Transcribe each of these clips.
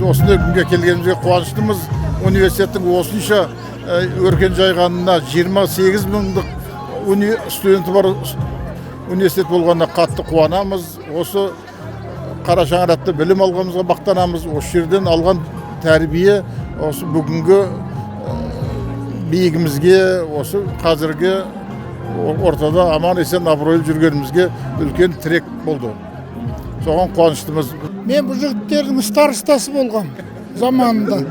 Осындай күнге келгенімізге қуаныштымыз. Университеттің осынша өркен жайғанына, 28 мыңдық студенті бар университет болғанына қатты қуанамыз. Осы қара шаңырақта білім алғанымызға мақтанамыз. Осы жерден алған тәрбие осы бүгінгі биігімізге, осы қазіргі ортада аман есен абыройлы жүргенімізге үлкен тірек болды. Соған қуаныштымыз. Мен бұл жігіттердің старостасы болғам заманында,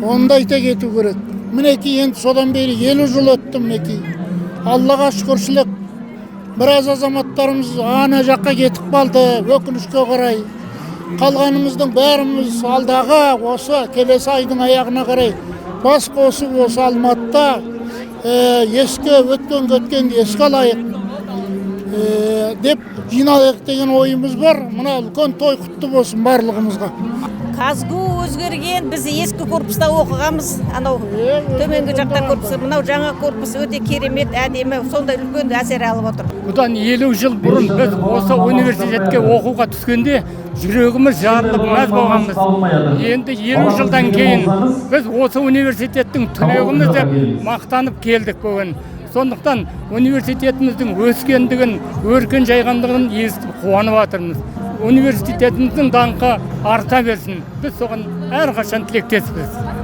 оны да айта кету керек. Мінекей, енді содан бері 50 жыл өтті. Мінекей, Аллаға шүкіршілік, біраз азаматтарымыз ана жаққа кетіп қалды, өкінішке қарай. Қалғанымыздың бәріміз алдағы осы келесі айдың аяғына қарай бас қосып, осы Алматыда ескі өткен кеткенді еске алайық деп жиналайық деген ойымыз бар. Мына үлкен той құтты болсын барлығымызға. КазГУ өзгерген. Біз ескі корпуста оқығанбыз, анау төменгі жақта корпус. Мынау жаңа корпус өте керемет, әдемі, сондай үлкен әсер алып отыр. Бұдан 50 жыл бұрын біз осы университетке оқуға түскенде жүрегіміз жарылып, мәз болғанбыз. Енді 50 жылдан кейін біз осы университеттің түлегіміз деп мақтанып келдік бүгін. Сондықтан университетіміздің өскендігін, өркен жайғандығын естіп қуанып жатырмыз. Университетіміздің даңқы арта берсін, біз соған әрқашан тілектеспіз.